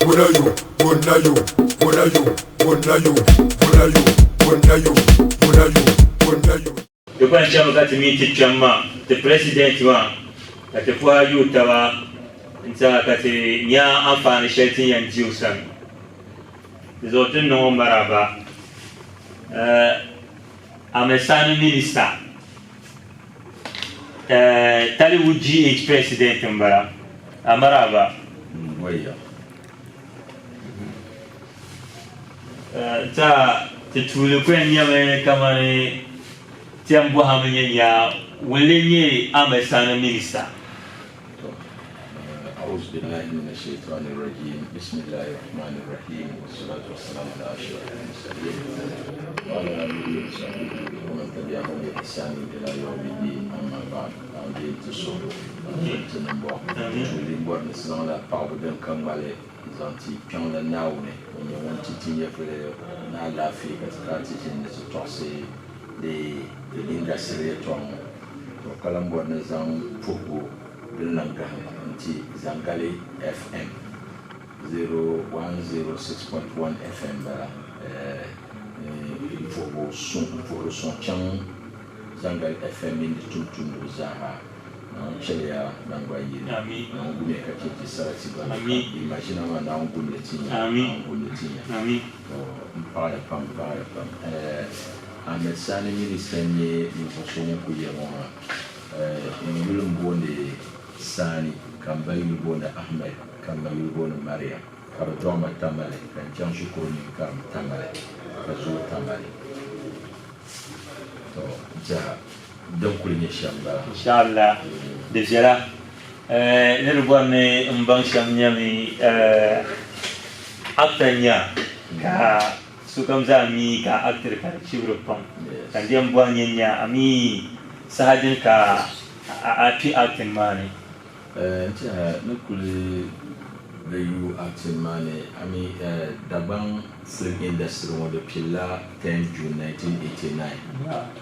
Wonayo, wonayo, wonayo, wonayo, wonayo, wonayo, wonayo, wonayo. Di kɔŋ chɛmi ka ti mini ti kpɛm maa, ti President maa, ka ti puhi ayi o taba n-tiɛha ka ti nya anfaani shɛli ti ni yɛn di o sani. Di zuɣu ti ni niŋ o maraaba. Ahmed Sani Minister, Talibu GH President m-bala. A maraaba. N-tiɛha ti tuuli ku yɛn nyɛmi kamani ti yɛn bɔhimi nyɛ nya ŋun lee nyɛ Ahmed Sani Minister. To, A'uzu billahi mina shaitani rajim, bismillahi rahmani rahim, wa salatu wa salam ala ashrafil mursalin wa ala alihi wa sahbihi wa man tabi'ahum bi ihsanin ila yawmi din, amma ba'd, Naawuni deei ti suhigu ka zom ti nimbɔɣu. Tuuli m-bɔri ni ti zaŋla paɣibu din ka ŋmali n-zaŋ ti kpiɔŋla Naawuni ŋun nyɛ ŋun ti ti nyɛvili ni alaafee ka ti kana ti ʒini ni ti tɔɣisi di indasitiri yɛtɔɣa ŋɔ. To ka lan bɔri ni zaŋ puhigu din lan gahim nti Zangali FM, 0106.1 FM bala, ni puhigu suŋ, m-puhiri suŋ chaŋ Zangali FM mini di tumtumdiba zaaha. Naawuni chɛliya naŋgban yini. Naawuni gumiya ka chɛ ti sarati gba ni kam. Di maʒina maa Naawuni gum li ti nya. Naawuni gum li ti nya. To m paɣiya pam, m paɣiya pam. Ahmed Sani Minister n-nyɛ ninvuɣ so ŋun kuli yɛli ŋɔ maa. N yuli m-booni Sani ka m ba yuli booni Ahmed ka m ma yuli booni Mariam ka bɛ dɔɣi ma Tamale ka n chaŋ shikuru ni n-karim Tamale ka zooi Tamale. To n tɛha din kuli nyɛ shɛm m-bala. Inshallah di viɛla. Ni di bɔri ni m baŋ shɛm nyɛmi actor n-nya ka sokam zaa mi ka a actiri ka di chibiri pam ka n diɛm bɔhi nyɛ nya a mi saha dini ka a kpi acting maa ni? N tɛha ni kuli di yu acting maa ni a mi Dagbaŋ film industry ŋɔ di pilila 10 June 1989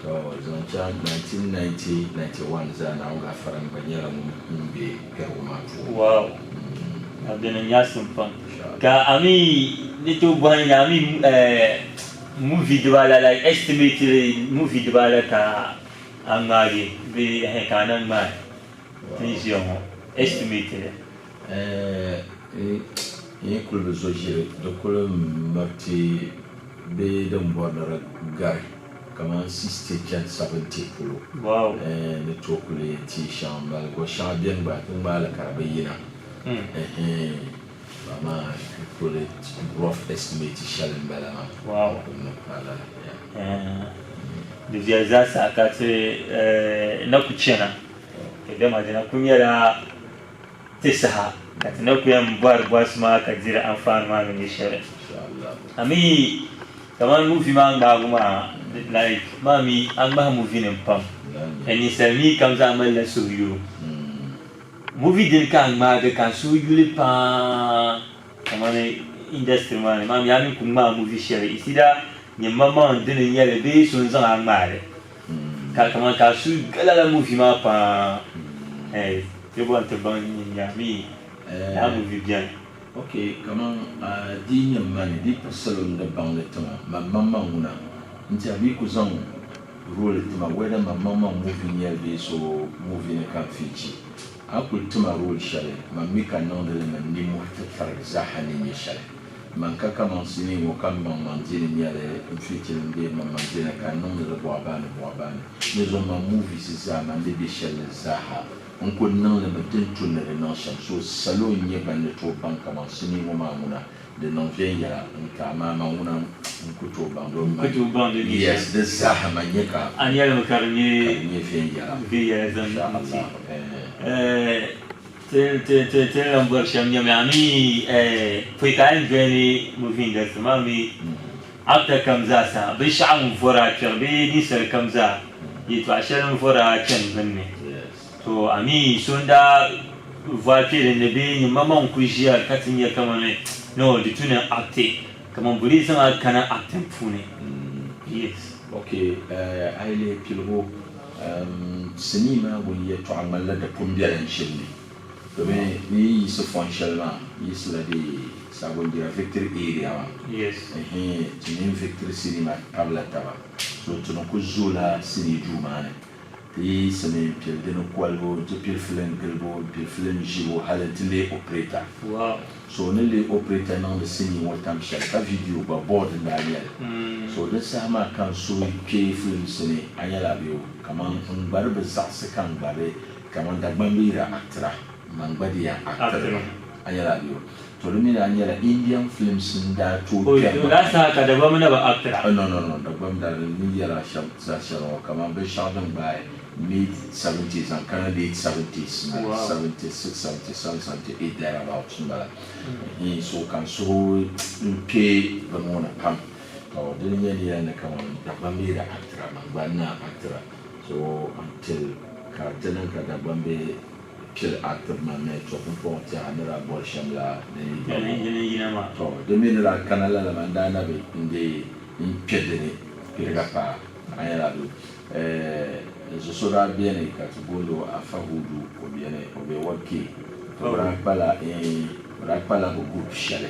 to zaŋ chaŋ 1990, 91 zaa Naawuni gaafara n gba nyɛla ŋun be kpɛrigu maa puuni. Wow a dini nyaɣisim pam ka a mi ni tooi bɔhi ni a mi movie dibaala like estimately movie dibaala ka a ŋmaagi bee ka a na ŋmaai ti ni ʒiya ŋɔ estimately. N yi kuli bi zo ʒili di kuli miriti bee din bɔri ni di gari kamani 60 chani 70 polo ni tooi kuli yɛn teei shɛŋa m-mali gɔ shɛŋa beni gba ti ŋmaai li ka di bi yina amaa n kuli rough estimate shɛli m-bala maa kuli ni paai lala. Di viɛli zaa sa ka ti na ku chana dama di na ku nyɛla ti saha ka ti na ku yɛn bɔri bɔrisi maa ka diri anfaani maa ni nyɛ shɛli. A mi kamani movie maa ŋmaabu maa like maa mi a ŋmahi movie nim pam ka ninsali mi kam zaa malila suhuyubu. Movie dini ka a ŋmaagi ka n suhu yuli paa kamani industry maa ni maa mi a mi ku ŋmaai movie shɛli it's either nyɛ maŋmaŋ dini n nyɛli bee so n zaŋ a ŋmaali. Ka kaman ka a suhi lala movie maa paa eh ti bɔri ti baŋ nya mi lala movie beni. Ok kaman di yi nyɛ mani di yi pa salo ni di baŋ li tiŋa man maŋmaŋ ŋuna n tiɛha bɛ yi ku zaŋ role tima whether man maŋmaŋ movie n nyɛli bee so movie ni ka n feature a kuli tima role shɛli man mi ka niŋdi li mi nimmohi ti tarigi zaaha ni nyɛ shɛli. Man ka kaman sinii ŋɔ ka m maŋmaŋ dini nyɛli n fitilin bee m maŋmaŋ dini ka n niŋdi li buɣa baani buɣa baani. Ni zuɣu man movies zaa man di be shɛli ni zaaha n kuli niŋ li mi din tu ni di niŋ shɛm. So salo n nyɛ ban ni tooi baŋ kaman sinii ŋɔ maa ŋuna di niŋ viɛnyɛla n ti amaa man ŋuna n ku tooi baŋ di o man yes di zaaha man nyɛ ka A nyɛlimi ka di nyɛ viɛnyɛla. Viɛnyɛla zaŋ Insha Allah eh. Ti ni lan bɔri shɛm nyɛmi a mi pɔi ka a yɛn joini movie industry maa mi actor kam zaa sa binshɛɣu ŋun vɔri a kpɛri bee ninsali kam zaa yɛltɔɣa shɛli n-vɔri a chani gbunni to a mi so n-daa vɔ a kpe din ni bee nyin maŋmaŋ n-kuli ʒiya ka ti nya kamani no di tu ni n acti kaman boli zaŋ a kana acting puuni yes. Ok a yi lihi piligu Sinii maa ŋun yɛtɔɣa ŋmanila di pun bela n shili ni, domi ni yi yiɣisi fɔn shɛli maa, n yiɣisila di Sagonjira Victory area maa. Yes. Ɛhɛn, ti mini Victory Cinema tabila taba. So ti ni ku zoola sinii duu maa ni. Ti yi yiɣisimi m-pili di ni kolibu, nti pili filim gilibu, m-pili filim ʒibu hali nti leei operator. Wow. So ni leei operator niŋdi sinii ŋɔ tam shɛli ka video gba board n-daa nyɛ li. So di saha maa ka n suhi kpe filimsi ni, a nyɛla bɛ o kaman n gba di bi zaɣisi ka n gba di kaman Dagbamb yi daa actira, man gba di yɛn actiri mi, a nyɛla bɛ o. To di mi daa nyɛla Indian films n daa tooi kpɛri ma. O daa saha ka Dagbamb na bi actira? No no no, Dagbamb daa di ni yɛra shɛm zaa shɛli ŋɔ kaman binshɛɣu din gbaai mid seventies zaŋ kana late seventies n bala, 76, 77, 78 there about n bala. Ɛhɛn so ka n suhu n kpe bini ŋɔ ni pam. To di ni nyɛ ni yɛli ni kaman Dagbamb yi daa actira man gba n na actira. So until ka di niŋ ka Dagbamb pili a tibu maa mi, tɔ pumpɔŋɔ tɛha ni daa bɔri shɛm la di ni gba bɔŋɔ. Tɔ di mi ni daa kana lala maa, n daa na bi n-deei n-kpe di ni piriga paai a nyɛla bɛ n zo so daa beni ka ti boond o Afa Hudu, o beni, o be Wabkee. Tɔ o daa kpala eeh o daa kpala bɛ group shɛli.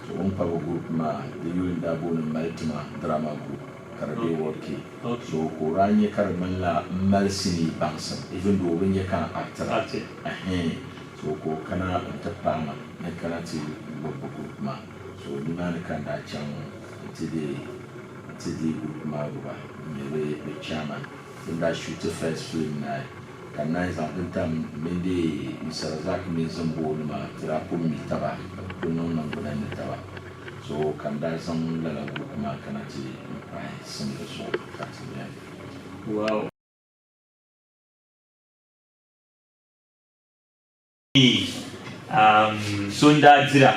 Tɔ o ni kpa bɛ group maa, di yuli n-daa booni Malitima Drama Group ka di be Wabkee. So ka o daa nya ka di ŋmanila m mali sinii baŋsim even though o bi nya ka n actira ɛhɛn so ka o kana n-ti paai ma ni n kana ti gbubi bɛ group maa so nimaani ka n daa chaŋ nti deei nti deei group maa gbuba n-nyɛ bɛ bɛ chairman. Ti ni daa shoot first film naai ka n naan zaŋ din tam mini deei Mr. Razak mini Zimbo nima ti daa pun mi taba ka bɛ kuli niŋ niŋgbuna ni taba. So ka n daa zaŋ lala group maa kana ti n pahi simdi zuɣu ka ti beni. Wow. So n daa dira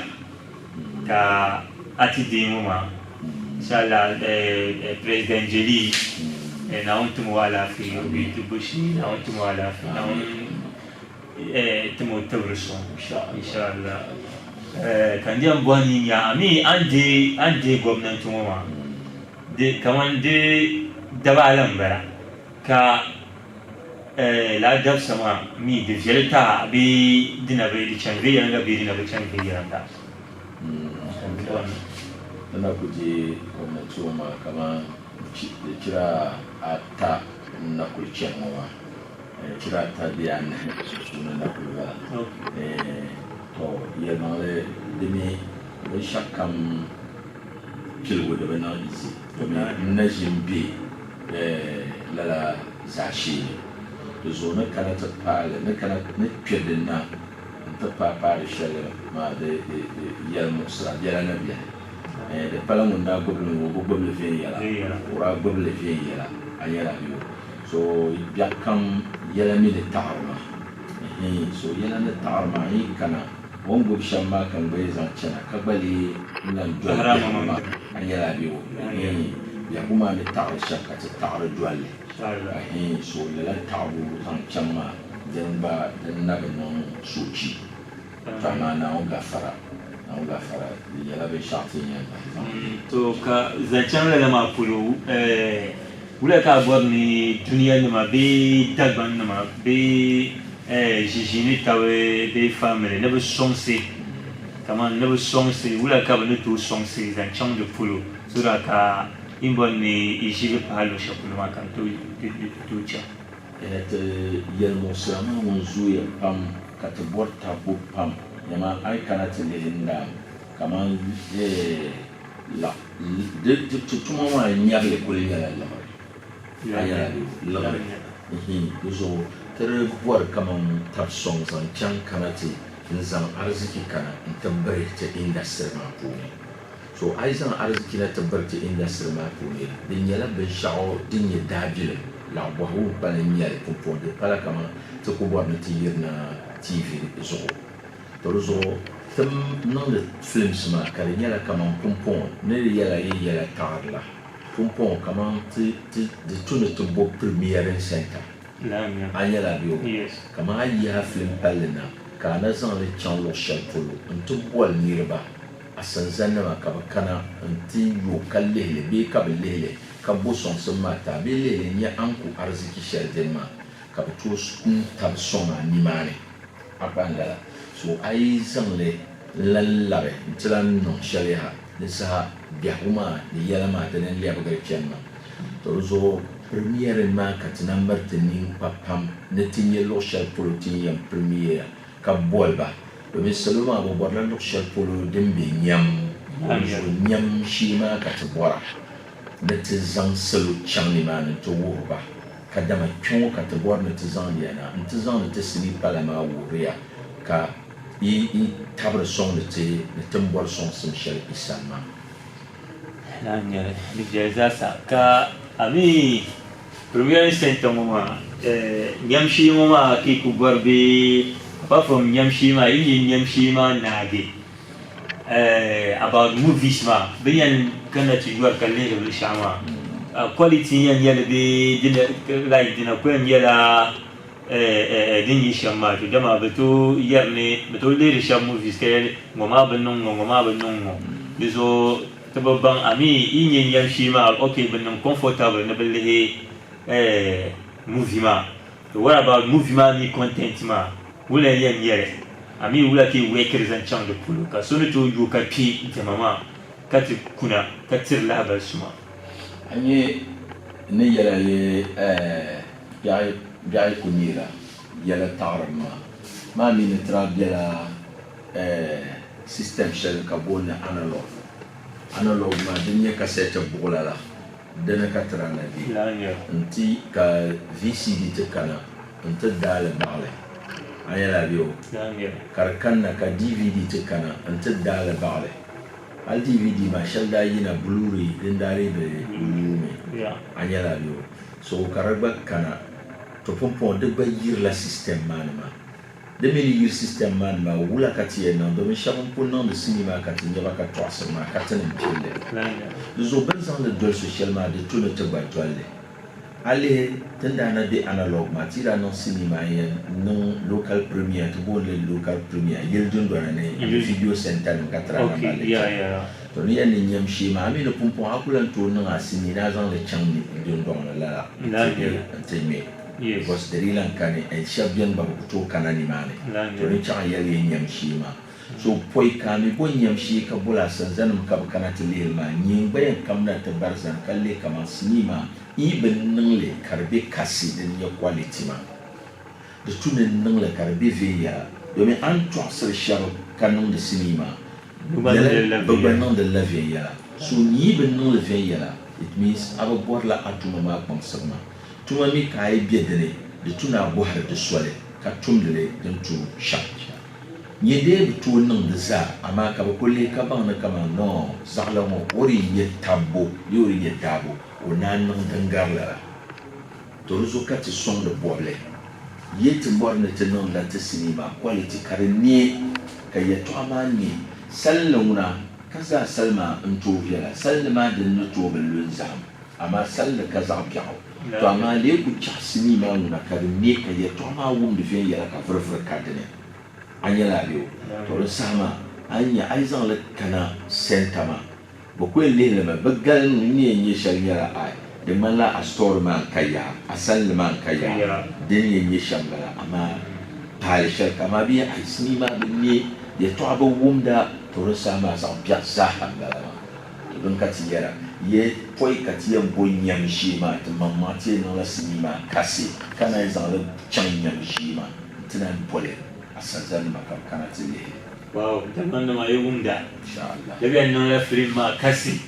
ka a ti deei ŋɔ maa inshallah President Jeli Naawuni tim o alaafee o be ti bo shee Naawuni tim o alaafee Naawuni tim o tibiri suŋ inshallah ka n yɛn bɔhi ni nya a mi a ni deei gomnanti ŋɔ maa kaman di daba ala m-bala ka lala dabisa maa mi di viɛli ti a bee di na bi di chani viɛnyɛliŋga bee di na bi chani viɛnyɛliŋga? Ti na ku deei gomnanti ŋɔ maa kaman di chira ata n-na kuli chani ŋɔ maa. Chira ata bee anahi sunsuuni na kuli bala. Tɔ yɛlimaŋli di mi binshɛɣu kam piligu di bi niŋ easy domi n na ʒi m-be lala zaashee ni. Di zuɣu ni kana ti paai li, ni kana ni kpe di na nti paai paai di shɛli maa di yɛlimuɣisira biɛla na beni. Di pala ŋun daa gbubi li ŋɔ o bi gbubi li viɛnyɛla, o daa gbubi li viɛnyɛla a nyɛla bɛ o. So biɛɣu kam yɛla mi ni taɣiri ma ɛhɛin so yɛla ni taɣiri ma n yi kana o ni gbubi shɛm maa ka n gba yi zaŋ chana ka gba lee n lan doli biɛhigu maa a nyɛla bɛ o ɛhɛin biɛhigu maa ni taɣiri shɛm ka ti taɣiri doli li ɛhɛin so lala taɣibu zaŋ chaŋ maa din gba din na bi niŋ soochi. To amaa Naawuni gafara, Naawuni gafara, di nyɛla binshɛɣu ti ni yɛn bahi zaŋ ti. To ka zaŋ chaŋ lala maa polo, wula ka a bɔri ni dunia nima bee Dagbaŋ nima bee ʒiʒiinitaba bee family ni bɛ sɔŋsi kaman ni bɛ sɔŋsi wula ka bɛ ni tooi sɔŋsi zaŋ chaŋ di polo so that ka yi ni bɔri ni yi ʒili paai luɣushɛli polo maa ka di tooi chaŋ? Ti yɛlimuɣisira maa ŋun zooya pam ka ti bɔri tabbu pam, dama a yi kana ti lihi n-daam kaman ti tuma maa nyabili kuli nyɛla liɣiri. A nyɛla bɛ liɣiri. Di zuɣu ti di bɔri kaman tab sɔŋ zaŋ chaŋ kana ti n-zaŋ ariziki kana nti biri ti industry maa puuni. So a yi zaŋ ariziki na ti biri ti industry maa puuni, di nyɛla binshɛɣu din nyɛ daabilim laɣ bɔhigu n-kpali n-nyɛ li pumpɔŋ. Di pala kaman ti ku bɔri ni ti yirina TV zuɣu. To di zuɣu ti niŋdi films maa ka di nyɛla kaman pumpɔŋɔ ni di yɛla yi yɛla taɣiri la. Pumpɔŋɔ kaman ti di tu ni ti bo premiering center. A nyɛla bɛ o? Kaman a yi yihi a film palli na ka a na zaŋ li chaŋ luɣ shɛli polo nti boli niriba a sanzannima ka bɛ kana nti yo ka lihi li bee ka bɛ lihi li ka bo sɔŋsim maa ti a bee lihi li n-nya a ni ku ariziki shɛli dini maa ka bɛ tooi n-tabi sɔŋ a nimaani. A gba n-lala. So a yi zaŋ li. N-lan labi nti lan niŋ shɛli yaha, di saha biɛhigu maa ni yɛla maa ti ni lɛbigiri chani maa. Tɔ di zuɣu premiering maa ka ti na miri ti nini kpa pam ni ti nya luɣ shɛli polo ti ni yɛn premiere ka boli ba, domin salo maa bɛ bɔrila luɣ shɛli polo din be nyam, di zuɣu nyam shee maa ka ti bɔra ni ti zaŋ salo chaŋ nimaani nti wuhiri ba kadama kpe ŋɔ ka ti bɔri ni ti zaŋdi ya na nti zaŋdi ti sinii pala maa wuhiri ya ka yi yi tabiri sɔŋdi ti ni ti ni bɔri sɔŋsim shɛli yi sani maa. Lala n-nyɛ li, di viɛli zaasa. Ka a mi Premiering Centre ŋɔ maa, nyam shee ŋɔ maa ka yi ku bɔri bee apart from nyam shee maa, yi ni nyɛ nyam shee maa naagi about movies maa, bɛ ni yɛn kanna ti yɔri ka lihiri binshɛɣu maa, quality n-yɛn nyɛ li bee like di na ku yɛn nyɛla Din nyɛ shɛm maa to dama bɛ tooi yɛri ni bɛ tooi lihiri shɛba movies ka yɛli ŋɔ maa bi niŋ ŋɔ ŋɔ maa bi niŋ ŋɔ di zuɣu ti bi baŋ a mi yi nyɛ nyam shee maa ok bɛ niŋ comfortable ni bɛ lihi movie maa to what about movie maa mi content maa wula n yɛn nyɛli a mi wula ka yi workiri zaŋ chaŋ di polo ka so ni tooi yo ka kpe diɛma maa ka ti kuna ka tiri lahabali suma. A nyɛ ni yɛla yi Biɛhi ku neela yɛla taɣirim maa. Maa mi ni tira bela system shɛli ni ka booni li analog. Analog maa din nyɛ kasɛɛti buɣila la, dini ka tira na be nti ka VCD ti kana nti daai li baɣili. A nyɛla bɛ o? Ka di kanna ka DVD ti kana nti daai li baɣili. Hali DVD maa shɛli daa yina Blu-ray din daa lee bi yuumi. A nyɛla bɛ o? So ka di gba kana, to pumpɔŋɔ di gba yirila system maa ni maa. Di mi ni yiri system maa ni maa, wula ka ti yɛn niŋ? Domin shɛba m-pun niŋdi sinii maa ka ti nya ba ka tɔɣisiri maa ka ti ni pili li. Di zuɣu bɛ ni zaŋ li doli so shɛli maa, di tu ni ti gba doli li. A lihi ti ni daa na be analog maa, ti yi daa niŋ sinii maa n-yɛn niŋ local premiere, ti booni li local premiere, yili dundɔna ni video centre nim ka ti daa na mali li chani. To ni yɛn ni nyam shee maa, a mi ni pumpɔŋɔ a ku lan tooi niŋ a sinii ni a zaŋ li chaŋ dundɔŋ ni lala nti ŋme because di dii lan kani and shɛba beni gba bɛ ku tooi kana nimaani. To ni chaŋ yɛli yɛn nyam shee maa. So pɔi ka a mi bo nyam shee ka boli a sanzanim ka bɛ kana ti lihi li maa, nyee n-gba yɛn kamina ti bari zani ka lihi kaman sinii maa yi bi niŋ li ka di be kasi din nyɛ quality maa. Di tu ni n niŋ li ka di be viɛnyɛla domin a ni tɔɣisiri shɛba ka niŋdi sinii maa Lala bɛ gba niŋdi li la viɛnyɛla. So ni yi bi niŋ li viɛnyɛla, it means a bi bɔrila a tuma maa kpaŋsibu maa. Tuma mi ka a yi be di ni, di tu ni a bɔhiri di soli ka tumdi li din tu shɛm. Nyɛ dee bi tooi niŋ di zaa, amaa ka bɛ kuli lihi ka baŋ ni kaman noo zaɣila ŋɔ o di yi nyɛ tabbu bee o di nyɛ daabu, o naan niŋ din gari lala. To di zuɣu ka ti sɔŋdi bɔbili. Yi ti bɔri ni ti niŋdila ti sinii maa quality ka di neei ka yɛtɔɣa maa neei. Salinli ŋuna ka zaa salima n-tooi viɛla. Salinli maa din ni tooi bi lu n-zahim, amaa salinli ka zaɣ biɛɣu. To amaa lee ku chaɣi sinii maa ŋuna ka di neei ka yɛtɔɣa maa wumdi viɛnyɛla ka viriviri ka di ni. A nyɛla a bɛ o? To di saha maa a ni nya a yi zaŋ li kana centre maa Bɛ ku yɛn lihi li mi, bɛ galim ni ni yɛn nyɛ shɛli nyɛla ai, di ŋmanila a story maa n-ka yaa, a salinli maa n-ka yaa, di ni yɛn nyɛ shɛm m-bala, amaa taali shɛli ka, amaa bɛ yɛn ai sinii maa bi ne, yɛtɔɣa bi wumda, to di saha maa zaɣ biɛɣu zaaha m-bala maa. To dini ka ti yɛra, ye pɔi ka ti yɛn bo nyam ʒee maa, ti maŋmaŋ ti yɛn niŋla sinii maa kasi, ka naan zaŋ li chaŋ nyam ʒee maa nti naan boli asanzanima ka bɛ kana ti lihi li. Wow, Dagbaŋnima yi wumda, di bɛn niŋla filim maa kasi.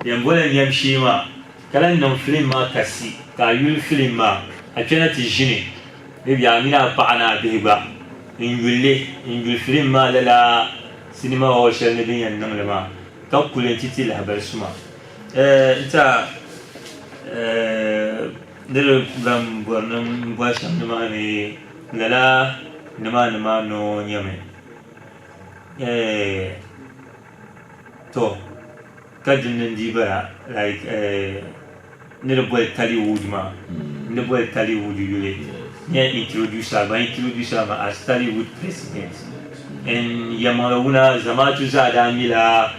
Yɛn bola nyam shee maa ka lahi niŋ filim maa kasi ka a yuli filim maa a kpɛna ti ʒini maybe a mini a paɣa ni a bihi gba n yuli li n yuli filim maa lala cinema hall shɛli ni bɛ ni yɛn niŋ li maa ka kuli n ti ti lahabali suma. N tiɛha niriba ban bɔri ni m bɔri shɛm nimaani lala nimaani maa noo nyɛmi. Eh, to ka dinni n-dii bala like eh, ni di boli Tollywood maa n ni boli Tollywood yuli n yɛn introduce a ban introduce a ma as Tollywood president and yɛlimaŋli wuna zamaatu zaa daa mila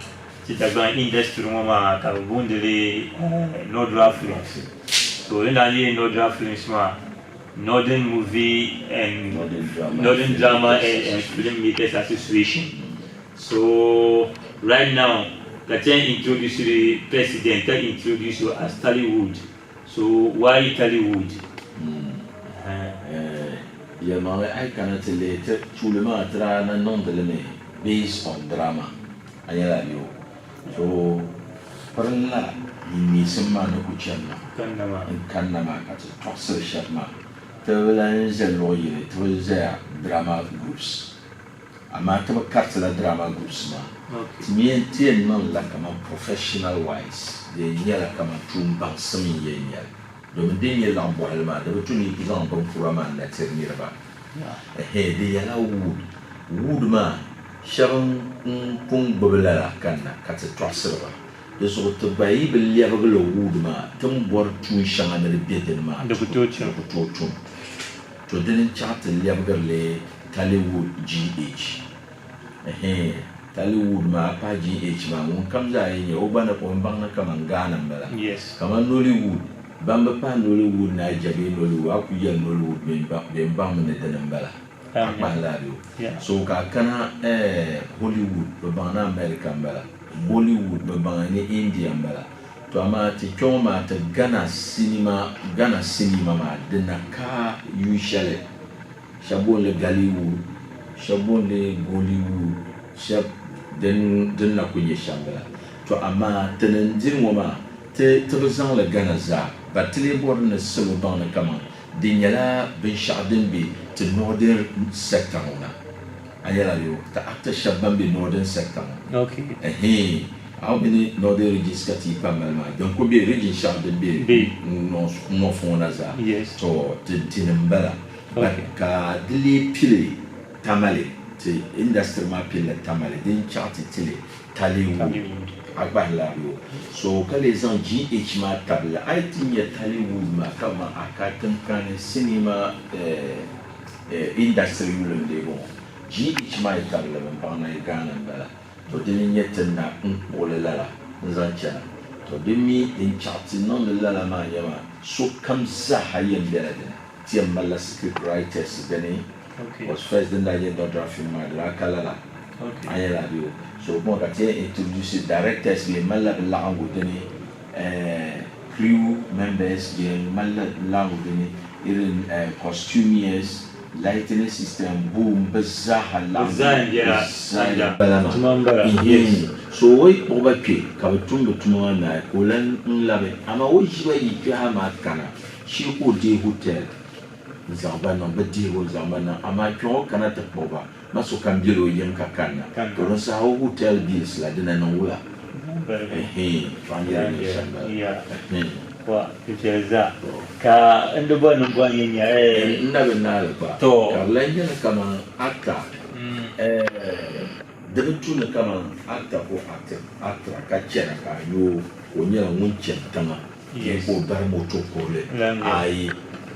ti Dagbaŋ industry ŋɔ maa ka bɛ booni li Nodra Films so di ni daa nyɛ Nodra Films maa Northern Movie and Northern Drama and Film Makers Association. So right now ka ti yɛn introduce the president ka introduce you as Tollywood. So why Tollywood? Yɛlimaŋli a yi kana ti lihi ti tuuli maa ti daa na niŋdi li mi based on drama a nyɛla bɛ o so pirinla ninneesim maa ni ku chani maa n-kanna maa ka ti tɔɣisiri shɛba maa ti bi lahi ʒe luɣ yini ti bi ʒeya drama groups. Amaa ti bi karitila drama groups maa. Ti mi yɛn ti yɛn niŋ la kaman professional wise, di yɛn nyɛla kaman tuun baŋsim n yɛn nyɛli. Domin din nyɛ laɣim bɔhili maa, di bi tu ni yi ku zaŋ bin kura maa n na tiri niriba. Ɛhɛn, di yɛla wood. Wood maa, shɛba n pun gbubi lala kanna ka ti tɔɣisiri ba. Di zuɣu ti gba yi bi lɛbigi li wood maa, ti ni bɔri tuun shɛŋa ni di be dini maa, Di ku tooi di ku tooi tum. To dini n-chaɣ ti lɛbigiri li Tallywood GH. Ɛhɛn, Tallywood maa a pahi GH maa, ŋun kam zaa yi nya o gba ni o ni baŋ ni kaman Ghana m-bala. Kaman Nollywood, ban bi pahi Nollywood Naija bee Nollywood, a ku yɛli Nollywood bɛ ni baŋmi ni dini m-bala. A kpahi lala bee o. So ka a kana eh Hollywood, bɛ baŋ ni America m-bala. Bollywood, bɛ baŋ ni India m-bala. To amaa ti kpe ŋɔ maa ti Ghana sinima, Ghana sinima maa di na ka yuui shɛli. Shɛba booni li Gallywood, shɛba booni li Gollywood, shɛba din din na kuli nyɛ shɛm bala. To amaa ti ni diri ŋɔ maa ti ti bi zaŋ li Ghana zaa but ti lee bɔri ni salo baŋ ni kaman di nyɛla binshɛɣu din be ti northern sector ŋɔ na. A nyɛla yo ti actor shɛba ban be northern sector ŋɔ. Ɛhɛin a mi ni northern regions ka ti yi pa mali maa din kuli be region shɛŋa din be north ŋɔ na zaa to ti dini m-bala. But ka di lee pili Tamale, ti industry maa pilila Tamale din chaɣ ti tili Tallywood, a gbahi laa bee o? So ka lee zaŋ GH maa tabili a yi ti nya Tallywood maa ka bɛ a ka tiŋkani sinima industry yuli n-lee bɔŋɔ. GH maa yi tabili bɛ baŋ ni Ghana m-bala. To dini n-nyɛ ti na n-kpuɣi li lala n-zaŋ chana. To di mi din chaɣ ti niŋdi lala maa nyɛ maa sokam zaaha yɛn bela dini. Ti yɛn malila script writers dini was first din daa nyɛ Dɔdra film maa di daa ka lala a nyɛla bɛ o so bɔŋɔ ka ti yɛn introduce directors bɛ yɛn malila bɛ laɣingu dini crew members bɛ yɛn malila laɣingu dini even costumiers lightning system boom bɛ zaaha laɣingu bɛ zaa bala maa so o yi kpuɣi ba kpe ka bɛ tum bɛ tuma maa naai ka o lan labi amaa o ʒiba yi kpɛha maa kana Shee ka o deei hotel n-zaŋ ba niŋ bɛ dihigu n-zaŋ ba niŋ amaa kpe ŋɔ kana ti kpuɣi ba ma sokam bela o yiŋ ka kanna to din saha o hotel bills la dina niŋ wula? Ɛhɛin tɔ a ni yɛli ni shɛm bala ɛhɛin. Wa di viɛli zaa ka n di bɔri ni n bɔhi nyɛ nya ɛɛ. N na bi naai li gba Tɔ. ka di lahi nyɛla kaman actor ɛɛ di bi tu ni kaman actor ko actor ka chana ka a nya o ka o nyɛla ŋun chani tiŋa. Bee ka o bari moto kurili? Aai,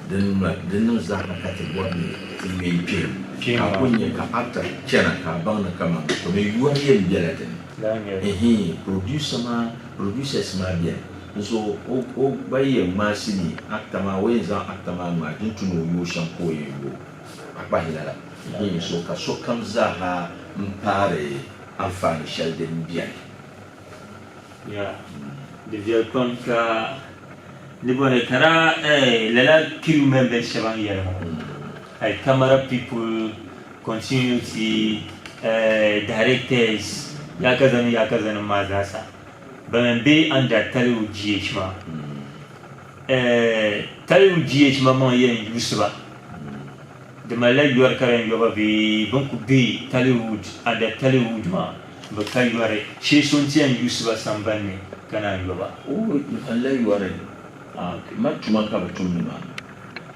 di niŋ zaaha ka ti bɔri ni ti ŋme n-kpihim. Ka a kuli nya ka actor chana ka a baŋ ni kaman to mi yɔri yɛn bela dini. Ɛhii, producer maa, producers maa beni. Di zuɣu o gba yi yɛn ŋmaai sinii, actor maa, o yɛn zaŋ actor maa ŋmaai din tu ni o yooi shɛm ka o yɛn yooi. A kpahi lala. Ɛhii, so ka sokam zaaha m-paari anfaani shɛli din beni. Ya, di viɛli pam ka di bɔri ka daa lala crew members shɛba n yɛli ŋɔ like camera people, continuity, directors yaakaza ni yaakaza nim maa zaa sa ban be under Talibu GH maa Talibu GH maŋmaŋ yɛn yuusi ba Di malila yɔri ka din yɔba bee bɛ ni ku be Tallywood under Tallywood maa bɛ ka yɔri shee so nti yɛn yuusi ba sambani ni ka naan yɔ ba. O malila yɔri ma tuma ka bɛ tumdi maa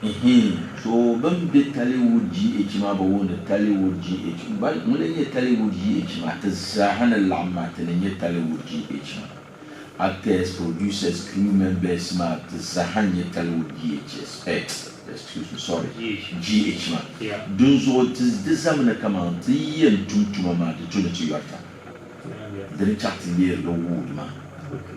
ihin so bɛ ni be Tallywood GH maa bi wuhindi Tallywood GH ŋun lee nyɛ Tallywood GH maa ti zaaha ni laɣim maa ti ni nyɛ Tallywood GH maa. Actors, producers, crew members maa ti zaaha n-nyɛ Tallywood GHS eh excuse me sorry GH maa. Dinzuɣu ti di zamini kaman ti yi yɛn tum tuma maa di tu ni ti yɔrita di ni chaɣ ti leeri li wood maa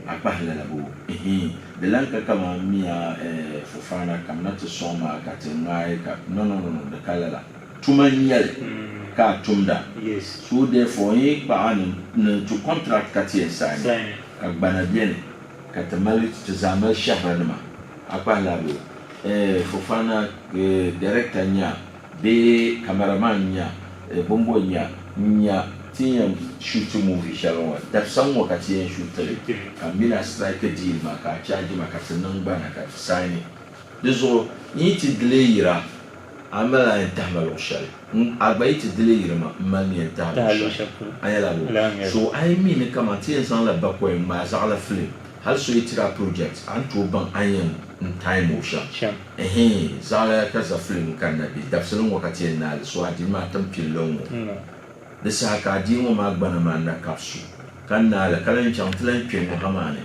a kpahi lala boo ehe di lan ka kaman miya eh Fofana kamina ti sɔŋ ma ka ti ŋmaai ka no no no no di ka lala tuma n-nyɛ li. ka a tumda. Yes. So therefore n yi kpaɣi a ni ni ti contract ka ti yɛn sign Sign. ka gbana beni ka ti mali ti zaa mali shɛhira nima a kpahi la bɛ eh Fofana eh director n-nya bee camera man n-nya eh bombo n-nya n-nya ti ni yɛn shoot movie shɛli ŋɔ dabisa ŋɔ ka ti yɛn shoot li ka m mini a strike deal maa ka a charge ma ka ti niŋ gbana ka ti sign. Di zuɣu n yi ti delay yira, a mali a yɛn tahi ma luɣ shɛli. A gba yi ti delay yiri ma, m mali ni yɛn tahi a luɣ shɛli. A nyɛla bɔ? So a yi mi ni kaman ti yɛn zaŋla bakɔi n-ŋmaai zaɣila filim, hal so yi tiri a project, a ni tooi baŋ a ni yɛn n-time o shɛm. Ɛhɛin, zaɣila ka za filim n-kanna bɛ dabisili ŋ-ŋɔ ka ti yɛn naai li, so a dini maa ti ni pili li ŋ-ŋɔ. Di saha ka adiini ŋɔ maa gbana maa na kabisi o, ka naai li, ka lan chaŋ nti lan kpe ŋɔ ha maa ni.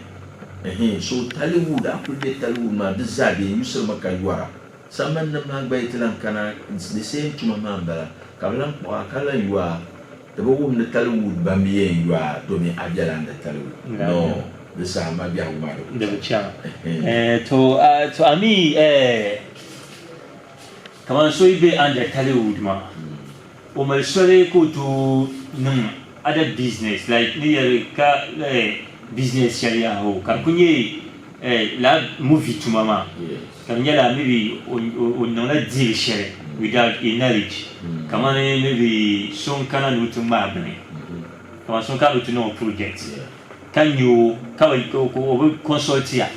Ɛhɛin, so Tallywood, a kuli be Tallywood maa, di zaa bɛ yusirimi ka yɔra. Sambannim maa gba yi ti lan kana, the same tuma maa m-bala, ka bɛ lan kpuɣi a ka lan yo a. Di bi wuhi ni Tallywood ba mi yɛn yo a domi a bela n-di Tallywood. No, di saha ma biɛhigu maa di ku chaŋ. Ɛhɛin. To, to a mi, eh, kaman so yi be under Tallywood maa, O mali soli ka o tooi niŋ other business like ni yɛli ka business shɛli yaha o ka di kuli nyɛ lala movie tuma maa ka di nyɛla maybe o niŋla deal shɛli without a knowledge kamani maybe so n kana ni o ti ŋmaai bini kamani so n kana ni o ti niŋ o project ka nya o ka o bi consult ya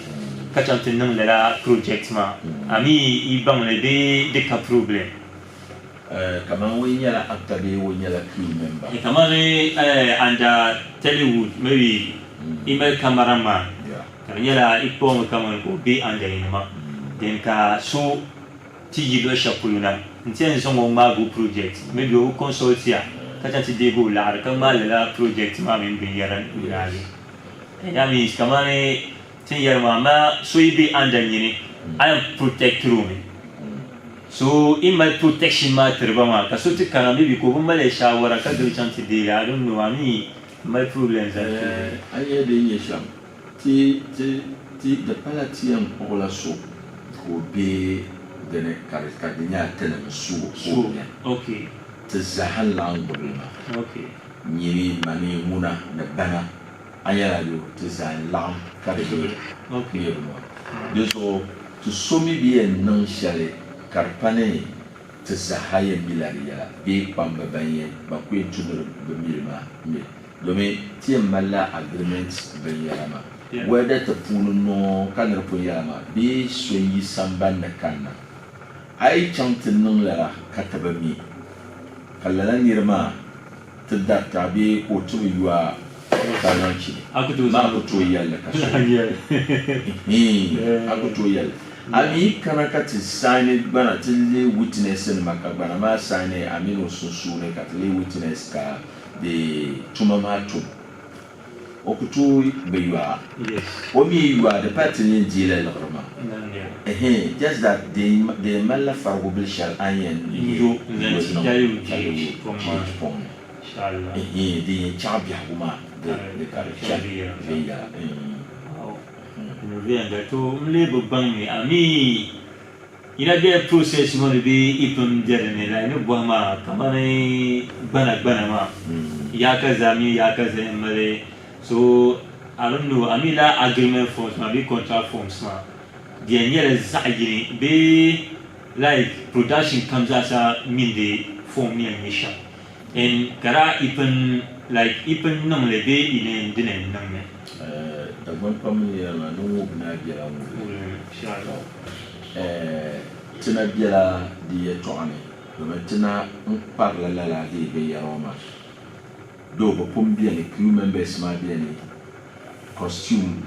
ka chaŋ ti niŋ lala project maa a mi yi baŋ li bee di ka problem. Kaman o yi nyɛla actor bee o nyɛla crew member. Kamani under Tellywood maybe i mali camera man ka di nyɛla i kpuɣimi kamani ka o be under yinima then ka so ti yi luɣi shɛli polo na nti yɛn zaŋ o ŋmaagi o project maybe o bi consult ya ka chaŋ ti deegi o laɣiri ka ŋmaai lala project maa mini binyɛra n-naagi that means kamani Ti ni yɛli maa, amaa so yi be under nyini, a yɛn protectir o mi. So i mali protection maa tiri ba maa, ka so ti kana maybe ka o bi mali ya shaawara ka gili chaŋ ti deei li, I don't know, a mi mali problems a Eh, a nya din nyɛ shɛm, ti, ti, ti, di pala ti yɛn kpuɣila so ka o be dini ka di, ka di nyɛla tinim n-su o ka o beni. Okay. Ti zaaha n-laɣim gbubi li maa. Okay. Nyini, mani, ŋuna ni bana. A nyɛla yo ti zaa n-laɣim ka di be niriba ŋɔ. Di zuɣu ti so mi bi yɛn niŋ shɛli ka di pa ni ti zaaha yɛn mila di yɛla bee kpamba ban yɛn ban ku yɛn tu ni bɛ mi li maa mi li. Domin ti yɛn malila agreement binyɛra maa whether ti puuni noo ka ni di pun yɛla maa bee so yi sambani ni kanna. A yi chaŋ ti niŋ lala ka ti bi mi ka lala niri maa ti dariti a bee ka o ti bi yu a ka a zaŋ chili maa ku tooi yɛli li ka so a ku tooi yɛli a mi yi kana ka ti saini gbana ti leei witness nima ka gbana maa saini a mini o sunsuuni ka ti leei witness ka di tuma maa tum o ku tooi bi yu a o mi yi yu a di pa ti ni yɛn deei la liɣiri maa ɛhɛn just that di yɛn malila farigu bil shɛli a ni yɛn yo niŋ ka di pɔŋ ni ɛhɛn din yɛn chaɣi biɛhigu maa di ka di chani viɛnyɛla. Viɛnyɛla to n lee bi baŋ mi a mi yina bela process ŋɔ ni bee i pun be di ni like ni bɔhi maa kamani gbana gbana maa yaakaza mini yaakaza n mali so I don't know a mi la agreement forms maa bee contract forms maa di yɛn nyɛla zaɣ yini bee like production kam zaasa mini di form ni yɛn nyɛ shɛm and ka daa i pun like i pun niŋ li bee i ni di ni niŋ li. Dagbaŋ pam ni yɛli maa ni ŋubi naa biɛla ŋubi. Ti na biɛla di yɛltɔɣa ni domin ti na n-kparila lala di binyɛra ŋɔ maa. Doo bɛ pun beni, crew members maa beni, costume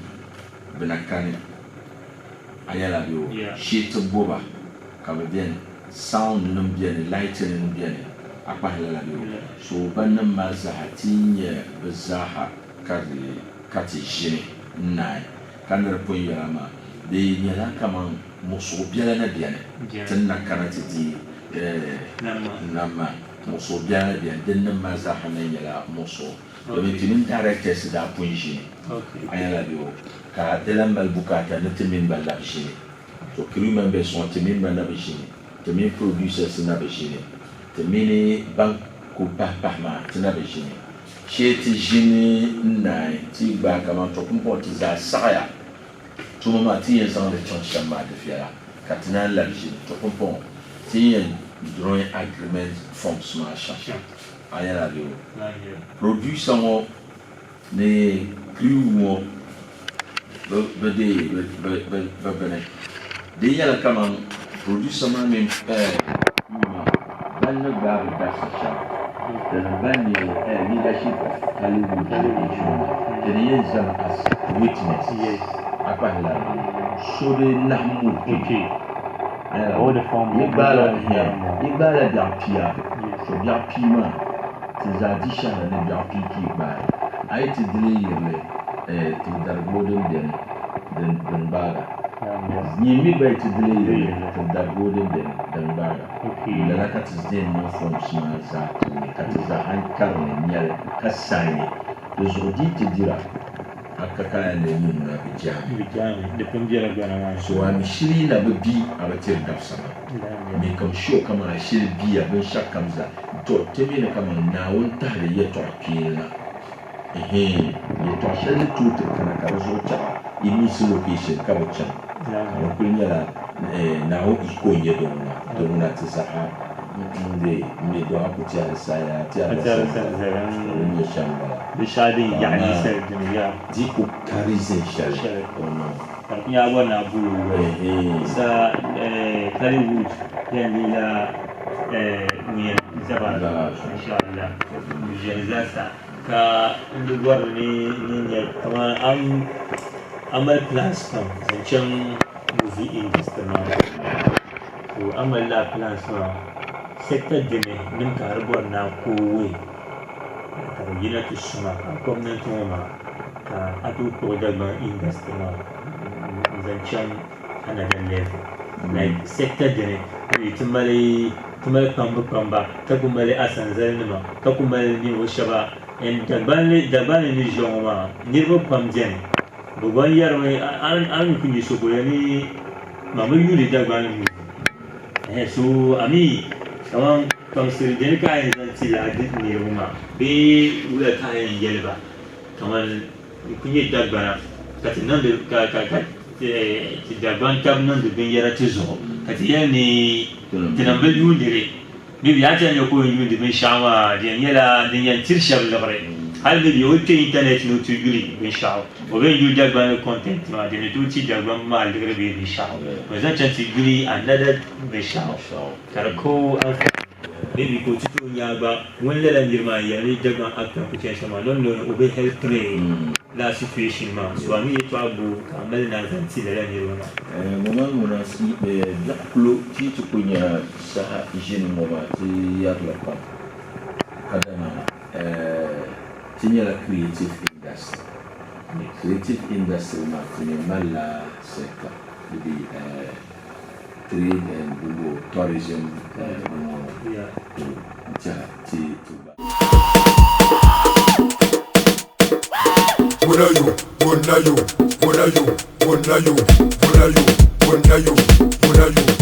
bɛ na kani, a nyɛla bɛ o shee ti bo ba ka bɛ beni, sound nim beni, lighting nim beni, a kpahi lala bɛ o. So bannim maa zaaha ti nya bɛ zaaha ka di ka ti ʒini n-naai ka ni di pun yɛla maa, di nyɛla kaman muɣisigu biɛla na beni ti ni na kana ti di nam maa. Muɣisigu biɛla na beni, dinnim maa zaaha na nyɛla muɣisigu domin ti mini directors daa pun ʒini a nyɛla bɛ o ka di lan mali bukaata ni ti mini ba labi ʒini. To crew members ŋɔ ti mini ba na bi ʒini, ti mini producers na bi ʒini, ti mini ban. ku pahi pahi maa ti na bi ʒini. Shee ti ʒini n-naai ti yi gbaai kaman tɔ pumpɔŋɔ ti zaa saɣiya tuma maa ti yɛn zaŋ li chaŋ shɛm maa di viɛla ka ti naan labi ʒini tɔ pumpɔŋɔ ti ni yɛn drawing agreement forms maa shɛm. A nyɛla bee o? Producer ŋɔ ni crew ŋɔ bɛ deei bɛ bini. Di nyɛla kaman producer maa mini crew maa ban ni gbaai bɛ dabisa shɛm dini ban nyɛ leadership of Hollywood issue maa ti ni yɛn zami as witness a kpahi lala so di nahim o kpee. Yi gbaala biɛɣu pia, so biɛɣu pia maa ti zaa di shɛhira ni biɛɣu pia ka yi gbaai. A yi ti di li yirili tibidarigibo din beni din gbaaga. Nyin mi gba yi ti di li yirili tibidarigibo din beni din gbaaga. Lala ka ti yɛn niŋ forms maa zaa tooni ka ti zaa ha kari li n-nyɛli ka sign li. Di zuɣu di yi ti dira a ka ka a ni nyin ŋuna bi jɛhimi. Bi jɛhimi, di pun bela gbana maa ni. So a mi shili yi na bi bi a bi tiri dabisa maa. Mi kam sure kaman a shili biya binshɛɣu kam zaa. Tɔ, ti mi ni kaman Naawuni tahili yɛtɔɣ kpeeni la. Ɛhɛɛn, yɛtɔɣ shɛli ni tooi ti kana ka di zuɣu chaɣ Iminsi location ka bi chaŋ. Ka di kuli nyɛla Naawuni iko n-nyɛ din ŋuna, din ŋuna ti zaɣa n-de m-be dɔɣi ku tɛhiri saya, tɛhirila sanzali, ka di nyɛ shɛm m-bala. Binshɛɣu din yaɣi Amaa ninsal dini yaa. Di ku ka reason shɛli o niŋ. Ka di ku nyɛ a bɔri ni a boli o yoli. Sa Hollywood yɛn leela ŋun yɛn zaba inshallah n ʒiɛli zaasa ka n di bɔri ni ni nyɛ kaman a mali plans pam zaŋ chaŋ movie industry maa ni so a mali lala plans maa sector dini nim ka a di bɔri ni a kooi ka di yina ti suma a gomnanti ŋɔ maa ka a tooi kpuɣi Dagbaŋ industry maa n zaŋ chaŋ another level like sector dini ti mali ti mali kpambi kpamba ka ku mali asanzali nima ka ku mali ninvuɣu shɛba and Dagbanli Dagbanli ni ʒiya ŋɔ maa niriba pam beni bɛ gba yɛrimi a ni ku nya so ka o yɛli ni man bi yuuni Dagbanli movie ɛhɛn so a mi kaman kpaŋsiri dini ka a yɛn zaŋ ti lala niriba maa bee wula ka a yɛn yɛli ba kaman N ku nyɛ Dagbana ka ti niŋdi ka ka ka ti Dagban tab niŋdi binyɛra ti zuɣu ka ti yɛli ni tinim bi yuundi li. Maybe a ti yɛn nya ka o yɛn yuundi binshɛɣu maa di yɛn nyɛla din yɛn tiri shɛba liɣiri. Hali maybe o yi kpe internet ni o ti yuli binshɛɣu o bɛ yɛn yuli Dagbanli content maa di ni tooi ti Dagbamba maa liɣiri bee binshɛɣu. O zaŋ chaŋ ti yuli another binshɛɣu ka di ka o anfaani. Maybe ka o ti tooi nya gba ŋun lala niri maa n-yɛli ni Dagbaŋ actor ku chani shɛm maa no no o bi helpiri lala situation maa so a mi yɛltɔɣa bo ka a mali ni a zaŋ ti lala niriba maa. Ŋɔ maa ŋuna biɛɣu kulo ti yi ti ku nya saha ʒini ŋɔ maa ti yɛrila pam kadama ti nyɛla creative industry. Creative industry maa ti mi malila sector di be trade and bimbo tourism bimbo n tiɛha ti ti gba. Wonayo, wonayo, wonayo, wonayo, wonayo, wonayo, wonayo.